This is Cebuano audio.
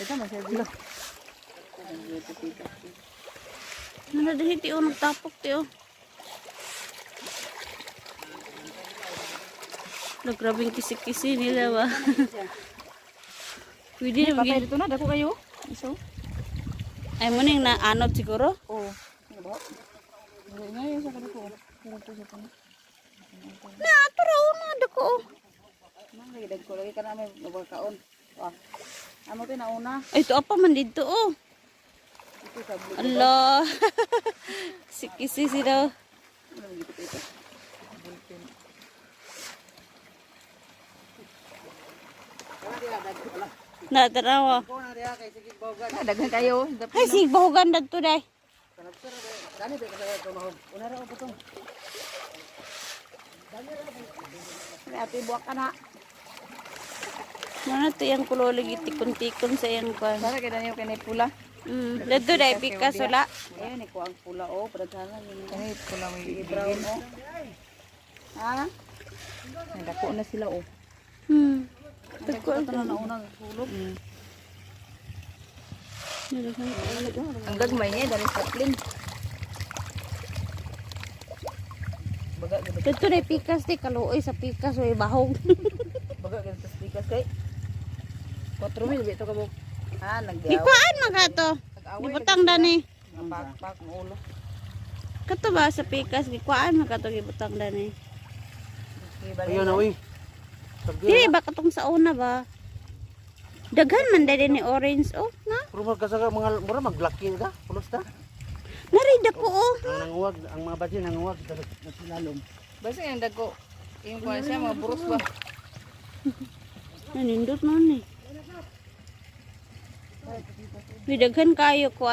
Ito man siya dito. Ano dili ti oh, nagtapok ti oh. Lo, grabeng kisi-kisi nila ba. Pwede na Patay maging. dito na dako kayo. Iso. Ay mo ning naanod siguro. Oh. Ano ba? Nga yun sa kaniko. Pero po sa kano. Na ato ra oh, na dako oh. Nang lagi dagko lagi kana may mabakaon. Wah. Amo to nauna. Ay ito apa man dito oh. Ito sa blue. Allah. Kisi-kisi sila. Ano man gito ito? Bulpen. Na tanawa. Na daghan kayo. Ay sig bahugan dadto day. Ate buak ka na. Mana to yang kulo lagi tikon-tikon sa iyang kwan. Sara kay Daniel kay pula. Dadto day pikas wala. Ayun ni ko ang pula oh, padaghanan yun. Kani pula may brown oh. Ha? Nagdako na sila oh. Dako Ito na nauna hulog. Ang gagmay niya dali sa plin. Baga gid Dadto day pikas di kaluoy sa pikas oy bahog. baga gid sa pikas kay 4,000 bito ka mo. Ah, Di nagdiaw. kuan man ka to. Gibutang dani. Pakpak ang ulo. Kato ba sa pikas gikuan man ka to gibutang dani. Ayun na uy. Dili ba katong sa una ba? Daghan man dali ni orange oh na. Pero magkasaga mga mura maglaki da, pulos da. Nari dako oh. Ang nanguwag, ang mga badyo nanguwag sa lalom. Basta yung dagko. Yung kuan siya mga buros ba. Nanindot man ni. Daghan kayo ko.